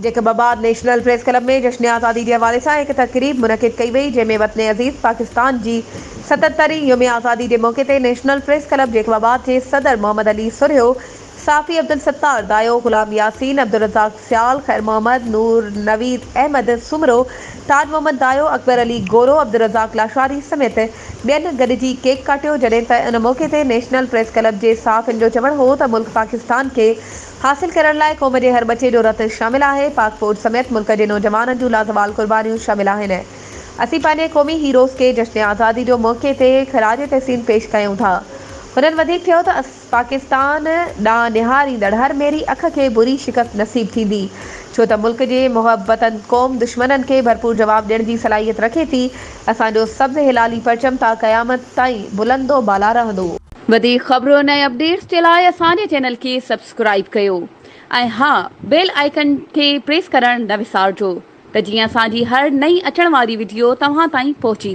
Jacobabad national press club ۾ جشن آزادي جي حوالي سان هڪ تقريب منعقد ڪئي وئي جنهن ۾ وطن عزيز پاڪستان جي 77 هين يوم آزادي جي موقعي تي نيشنل پريس ڪلب جيڪب آباد جي صدر محمد علي سرهيو، صحافي عبدالستار دايو، غلام ياسين، عبدالرزاق سيال، خير محمد، نور نويد احمد سومرو، تاج محمد دايو، اڪبر علي گورو، عبدالرزاق لاشاري سميت ٻين گڏجي ڪيڪ ڪاٽيو جڏهن ته ان موقعي تي نيشنل پريس ڪلب جي صحافين جو چوڻ هو ته ملڪ پاڪستان کي حاصل ڪرڻ لاء قوم جي هر ٻچي جو رت شامل آهي، پاڪ فوج سميت ملڪ جي نوجوانن جون لازوال قربانيون شامل آهن، اسين پنهنجي قومي هيروز کي جشن آزادي جو موقعي تي خراج تحسين پيش ڪيون ٿا. هنن وڌيڪ چيو ته پاڪستان ڏانهن نهاريندڙ هر ميري اک کي بري شڪست نصيب ٿيندي، ڇو ته ملڪ جي محب وطن قوم دشمنن کي ڀرپور جواب ڏيڻ جي صلاحيت رکي ٿي، اسان جو سبز هلالي پرچم تا قيامت تائين بلند و بالا رهندو. وڌيڪ خبرن ۽ اپڊيٽس جي لاء اسان جي چينل کي سبسڪرائيب ڪيو ۽ ها بيل آئيڪن کي پريس ڪرڻ نه وسارجو ته جيئن اسان جي هر نئين اچڻ واري وڊيو توهان تائين پهچي.